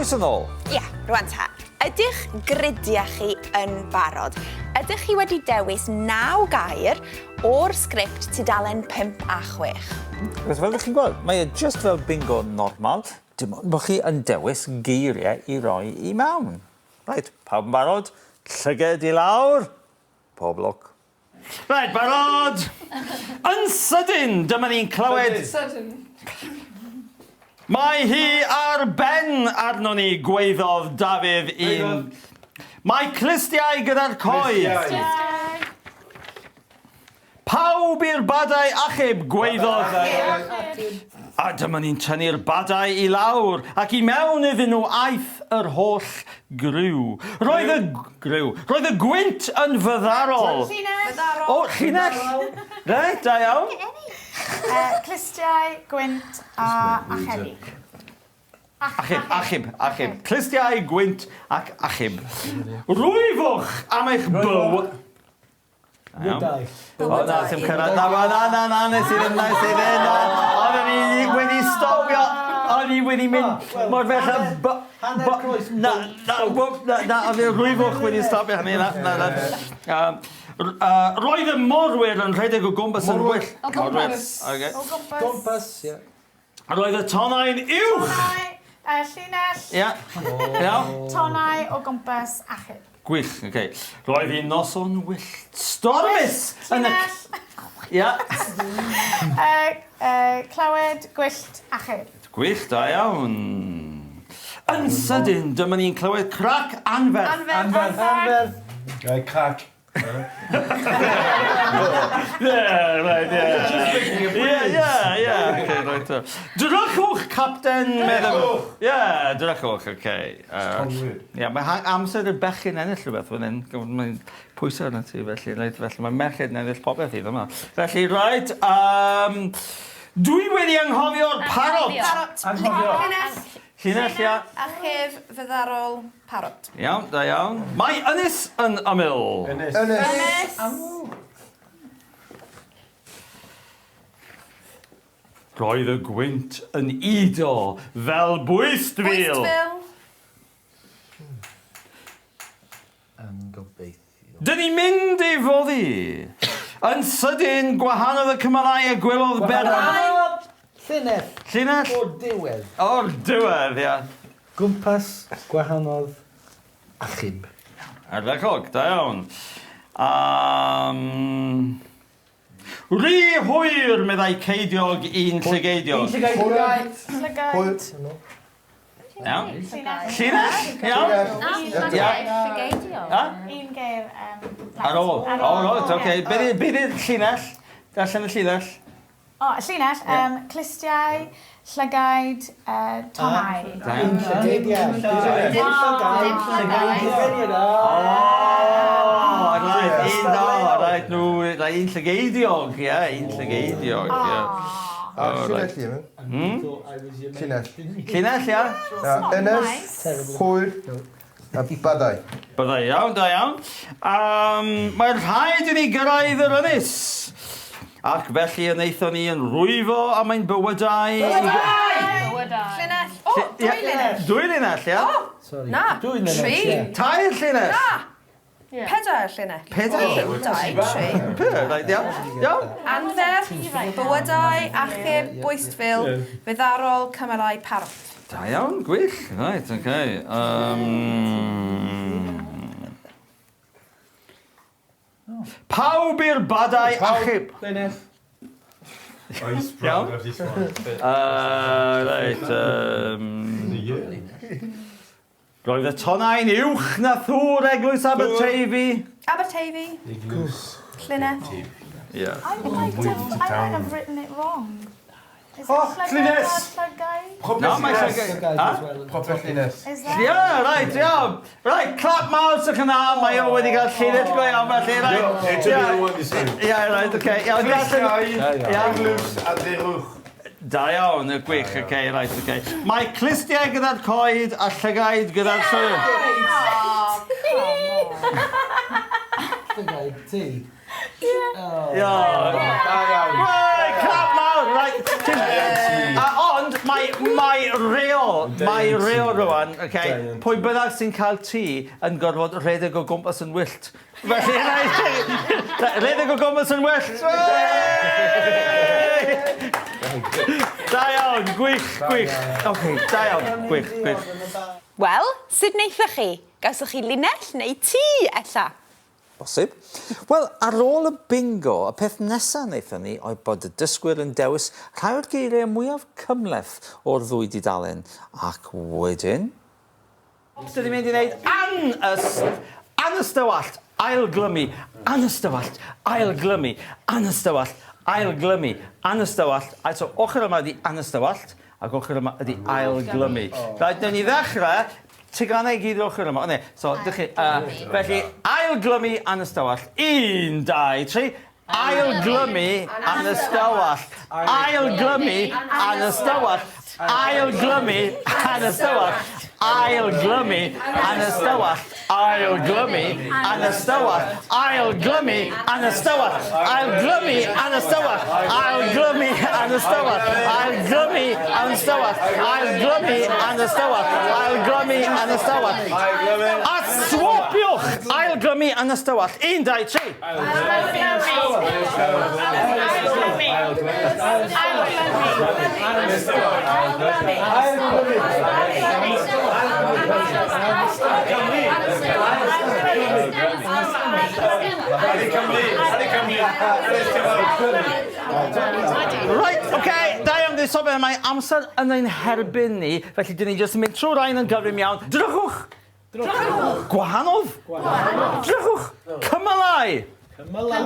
Croeso nôl. Ie, yeah, rwan ta. Ydych gridiau chi yn barod? Ydych chi wedi dewis 9 gair o'r sgript tudalen 5 a 6? Achos fel ydych chi'n gweld, mae e just fel bingo normal, dim ond bod chi yn dewis geiriau i roi i mewn. Reit, pawb yn barod? Llyged i lawr. Pob lwc. Reit, barod! Yn sydyn, dyma ni'n clywed... Sydyn. Mae hi ar ben arnon ni, gwaeddodd Dafydd un... Mae clustiau gyda'r coed. Clustiau. Pawb i'r badau achub, gwaeddodd. A dyma ni'n tynnu'r badau i lawr, ac i mewn iddyn nhw aeth yr holl griw. Roedd y griw. Roedd y gwynt yn fyddarol. Llinell. O, llinell. Reit, da iawn. Clustiau, gwynt a achebu. Achub, achub, achub. Clustiau, gwynt ac achub. Rwyfwch am eich byw... Bywydau. O na, sim cyrraedd. Na, na, na, na, nes i ddim, nes i ddim. Na. Oedden ni wedi stopio. O'n i wedi mynd mor bell a... Hanner croes. Na, na, na, na, oedd y rhwyfwch wedi stopio hynny. Na, na, na. Roedd y morwyr yn rhedeg o gwmpas yn wyll. O gwmpas. O gwmpas. Gwmpas, ie. Roedd y tonnau'n uwch. Tonnau, llinell. Ia. Iawn. Tonnau o gwmpas achub. Gwych, oce. Okay. Roedd hi'n noson wyllt stormus yn y... Ia. Clywed gwyllt achub. Gwych, da iawn. Yn sydyn, dyma ni'n clywed crac anferth. Anferth. Anferth. Crac. Yeah, right, yeah. Yeah, yeah, yeah. Okay, right. Drychwch, Capten Meddwl. Yeah, drychwch, okay. Yeah, mae amser i'r bechgyn ennill rhywbeth fan hyn. Mae'n pwysau arno ti, felly, reit, felly mae merched yn ennill popeth hyd yma. Felly, right, dwi wedi anghofio'r parot. Parot. Anghofio. Llinell, ia. Achub fyddarol parot. Iawn, da iawn. Mae ynys yn ymyl. Ynys. Ynys. Roedd y gwynt yn udo fel bwystfil. Bwystfil. Yn gobeithio. Dyn ni'n mynd i foddi. Yn sydyn, gwahanodd y cymylau a gwelodd Beran. Llinell. Llinell. O'r diwedd. O'r diwedd, ia. Gwmpas gwahanodd achub. Ardderchog, da iawn. Um, Rhy hwyr, meddai Ceidiog un llygeidiog. Un llygeidiog. Llygaid. Iawn. Llinell. Llinell, iawn. Llygeidiog. Un gair. Ar ôl. O, reit, oce. Be di'r llinell? Darllen y llinell. O, llinell. Clustiau, llygaid, tonnau. Un llygeidiau. Dim llygaid. O, reit, un, o, reit, nhw, un llygeidiog, ie, un llygeidiog, ie. A llinell i hynny. Llinell. Llinell, ia? Ynys, hwyr, a byddai. Byddai, iawn, da iawn. Mae'n rhaid i ni gyrraedd yr ynys. Ac felly y wnaethon ni yn rwyfo am ein bywydau. Bywydau! Llinell. O, dwy linell. Dwy linell, ia? O, na, tri. Tair llinell. Na! Pedair llinell. Pedair? 1, 2, 3. Pedair, reit, iawn. Iawn. Anferth, bywydau, achub, bwystfil, fyddarol, cymylau, parot. Da iawn, gwych. Reit, oce. Pawb i'r badau achub. Llinell. Ice proud of this one. Reit. Roedd y tonnau'n uwch na thŵr Eglwys Aberteifi. Aberteifi. Eglwys. Llinell. Yeah. I might have written it wrong. Is it Oh, llygaid llinell! a llygaid? No, mae llygaid. As well. Proper llinell. Is that? Yeah, right, iawn. Right, clap mawr sy'ch yna. Mae o wedi cael llinell go iawn, felly, right. No, it's a little one this time. Yeah, right, okay. Iawn, Clustiau, Eglwys a Dderwch. Da iawn, y gwych, oce, okay, right, oce. Okay. Mae clustiau gyda'r coed a llygaid gyda'r llwy. Oh, come on. Llygaid ti. Yeah. Da iawn. Right, clap mawr, right. Ond mae, mae reol, mae reol rwan, okay, pwy bynnag sy'n cael tŷ yn gorfod rhedeg o gwmpas yn wyllt. Felly, rhedeg o gwmpas yn wyllt! Da iawn, gwych, gwych. Ok, da iawn, gwych, gwych. Wel, sut wnaethoch chi? Gawsoch chi linell neu tŷ, ella? Bosib. Wel, ar ôl y bingo, y peth nesa wnaethon ni oedd bod y dysgwyr yn dewis rhai o'r geiriau mwyaf cymhleth o'r ddwy dudalen, ac wedyn... Dyn ni'n mynd i wneud an-ys- anystywallt, ailglymu, anystywallt, ailglymu, anystywallt, ailglymu, anystywallt, a so ochr yma ydi anystywallt, ac ochr yma ydi ailglymu. Reit, newn ni ddechrau Teganau i gyd o'r ochr yma. O ne, so, dych chi, felly, ailglymu anystywallt. 1, 2, 3. Ailglymu anystywallt. Ailglymu anystywallt. Ailglymu anystywallt. Ailglymu anystywallt. Ailglymu anystywallt. Ailglymu anystywallt. Ailglymu anystywallt. Ailglymu anystywallt. Ailglymu anystywallt. Ailglymu anystywallt. Ailglymu anystywallt. A swapiwch! Ailglymu anystywallt. 1, 2, 3. Reit, oce, okay, da iawn, dwi'n sôn mae amser yn ein herbyn ni, felly dyn ni jyst yn mynd trwy rhain yn gyflym iawn. Drychwch! Drychwch! Gwahanodd! Gwahanodd! Drychwch! Cymylau! Cymylau!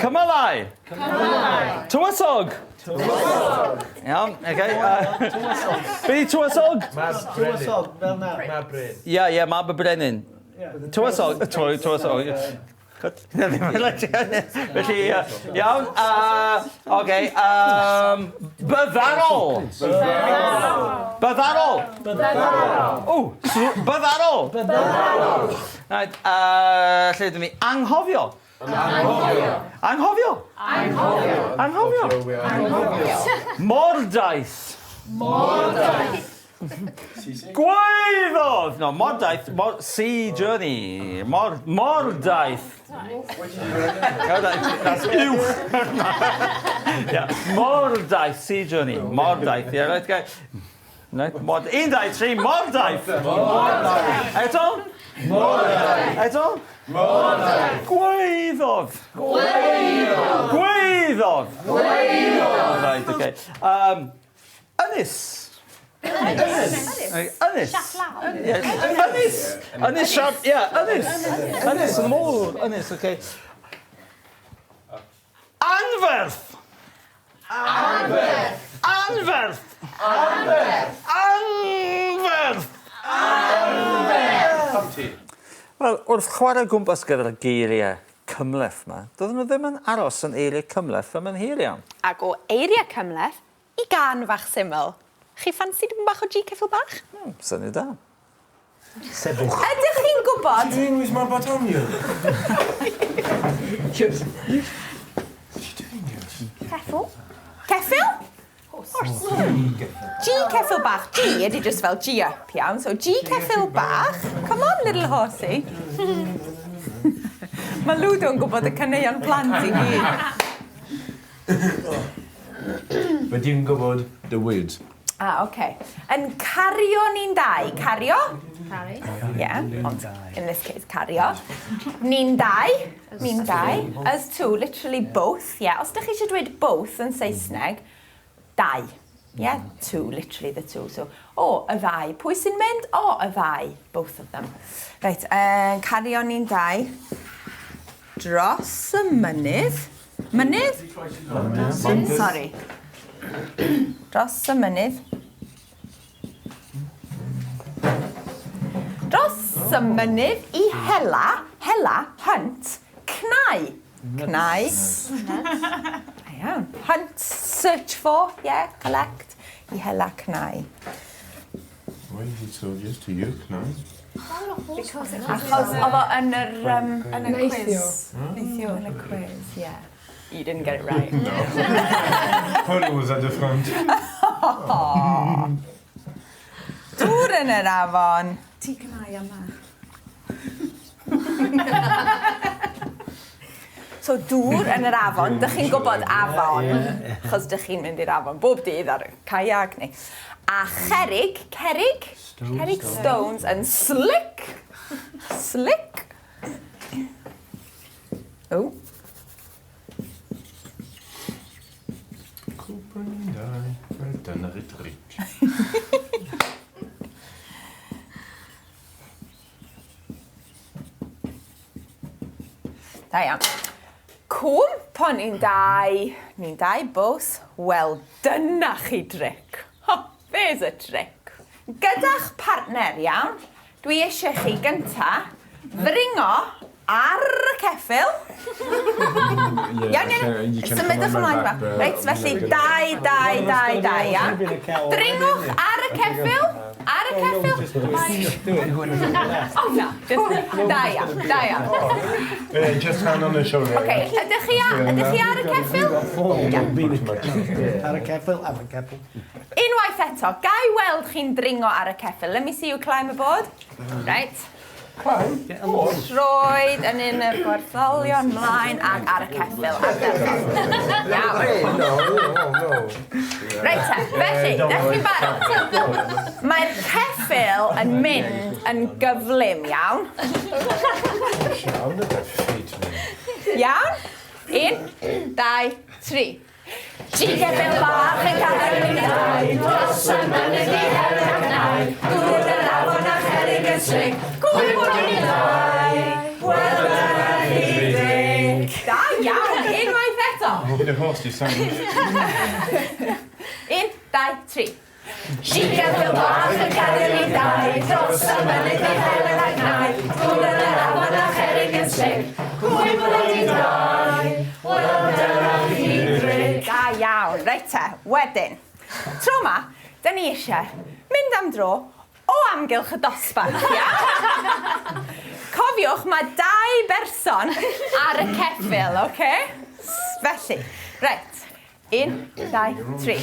Cymylau! Cymylau! Tywysog! Tywysog! Iawn, oce. Okay, Tywysog. Be di tywysog? Mab Brenin. Tywysog, fel na. Mab Brenin. Ie, ie, mab y Brenin. Tywysog, tywysog. Felly, iawn, oce, byddarol! Byddarol! Byddarol! O, byddarol! Byddarol! Right, lle ydym ni? Anghofio! Anghofio! Anghofio! Anghofio! Anghofio! Anghofio! Mordaith! Mordaith! Gwaeddodd! No, mordaith, mor, sea journey. Mor, mordaith. That's uwch. Yeah. Mordaith, sea journey. Mordaith, yeah, right, okay. Right, mod, 1, 2, 3, mordaith! Mordaith! Eto? Mordaith! Eto? Mordaith! Gwaeddodd! Gwaeddodd! Gwaeddodd! Gwaeddodd! Right, okay. Ynys! Ynys! Ynys! Ynys! Ynys siap, ie, ynys! Ynys, yn y môr, ynys, oce. Anferth! Anferth! Anferth! Anferth! Anferth! Anferth! Wel, wrth chwarae gwmpas gyda'r geiriau cymhleth 'ma, doedden nhw ddim yn aros yn eiriau cymhleth am yn hir iawn. Ac o eiriau cymhleth i gân fach syml. Chi ffansi dipyn bach o G ceffyl bach? Hmm, syniad da. Sefwch. Ydych chi'n gwybod... Ti'n with my baton you? Ceffyl? Ceffyl? Horse. G ceffyl bach. G ydy just fel G up, iawn. So G ceffyl bach. Come on, little horsey. Mae Ludo yn gwybod y caneuon plant i gyd. Mae di'n gwybod the words. Ah, oce. Okay. Yn cario ni'n dau. Cario? Carry. Yeah, ond in this case, cario. Ni'n dau. Ni'n dau. As two, literally both. Yeah. Os ydych chi eisiau dweud both yn Saesneg, dau. Yeah, two, literally the two. So, o, oh, y ddau. Pwy sy'n mynd? O, oh, y ddau. Both of them. Reit, cario ni'n dau. Dros y mynydd. Mynydd? Sorry. Dros y mynydd. Dros y mynydd i hela, hela, hunt, cnau. Cnau. Da iawn. Hunt, search for, yeah, collect. I hela cnau. Why is it so obvious to you, cnau? Because Achos oedd o yn yr, yn y quiz. Neithiwr. Yn y quiz, yeah. You didn't get it right. No. Polly was at the front. Dŵr yn yr afon. Ti cynnau yma. So dŵr yn yr afon, dych chi'n gwybod afon, achos dych chi'n mynd i'r afon bob dydd ar y kayak neu. A cherig, cerig, cerig stones yn slick, slick. Oh. Da iawn. Cwmp o'n ni'n dau, ni'n dau both. Wel, dyna chi dric. Ho, there's a trick. Gyda'ch partner, iawn, dwi eisiau chi gynta ddringo ar y ceffyl. Iawn, iawn. Symudwch ymlaen yma. Reit, felly, 2, 2, 2, 2, iawn. Dringwch ar y ceffyl. Ar y ceffyl. O, na. Just, da iawn, da iawn. Yeah, just hand on the shoulder. Oce, ydych chi, ydych chi ar y ceffyl? Ar y ceffyl, ar y ceffyl. Unwaith eto, ga i weld chi'n dringo ar y ceffyl. Let me see you climb aboard. Right. Troed yn un o'r gwertholion mlaen ac ar y ceffyl. Ardderchog. Iawn. No, no, no. Reit te, felly, ydych chi'n barod? Mae'r ceffyl yn mynd yn gyflym, iawn? Iawn, ydy feet me. Iawn? 1, 2, 3. Geffyl bach yn cael ei dau, dros y mynydd i hel y cnau, dŵr yr afon a cherig yn slic, cwymp o'n i ddau, wel dyna chi dric. Da iawn, unwaith eto. Hit a horse, you sandwich. 1, 2, 3. Geffyl bach yn cael ei dau, dros y mynydd i hel y cnau, dŵr yr afon a cherig yn slic, cwymp o'n i ddau, wel dyna chi dric. Da iawn. Reit te, wedyn. Tro ma, da ni eisiau mynd am dro o amgylch y dosbarth, ia? Cofiwch, mae dau berson ar y ceffyl, oce? Felly, reit. 1, 2, 3.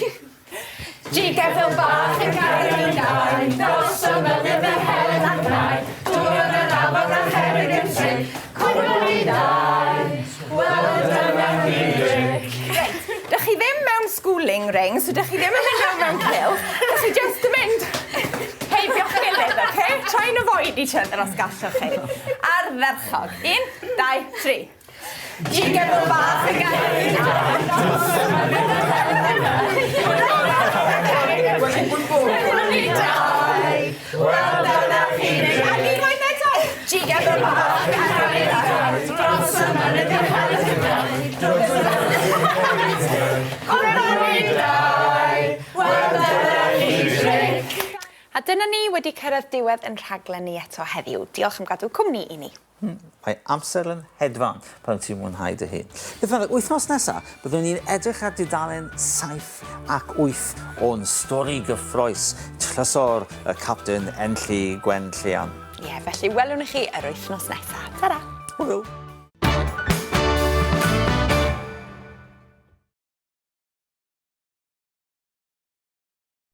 Geffyl bach yn cael ei dau, dros y mynydd y hel ac nau, dŵr yn yr afon a cherig yn slic, cwymp i dau, wel dyna chi dric. Reit, dych chi ddim mewn schooling ring, so dych chi ddim yn mynd mewn mewn cylch, dych chi just yn mynd heibio'ch gilydd, oce? Try and avoid each other os gallwch chi. Ardderchog. 1, 2, 3. Geffyl bach yn cael ei dau, dros y mynydd y hel ac nau, dŵr yn yr afon a cherig yn slic, cwymp i dau, wel dyna chi dric. Ac unwaith eto. Geffyl bach yn cael ei dau, dros y mynydd y hel ac nau, dŵr yn yr afon i dau, wel dyna chi dric. A dyna ni wedi cyrraedd diwedd yn rhaglen ni eto heddiw. Diolch am gadw cwmni i ni. Mae amser yn hedfan pan ti'n mwynhau dy hun. Beth bynnag, wythnos nesaf, byddwn ni'n edrych ar dudalen 7 ac 8 o'n stori gyffrous trysor y Capten Enlli Gwenllian. Ie, felly welwn i chi yr wythnos nesaf. Ta-ra! Hwyl!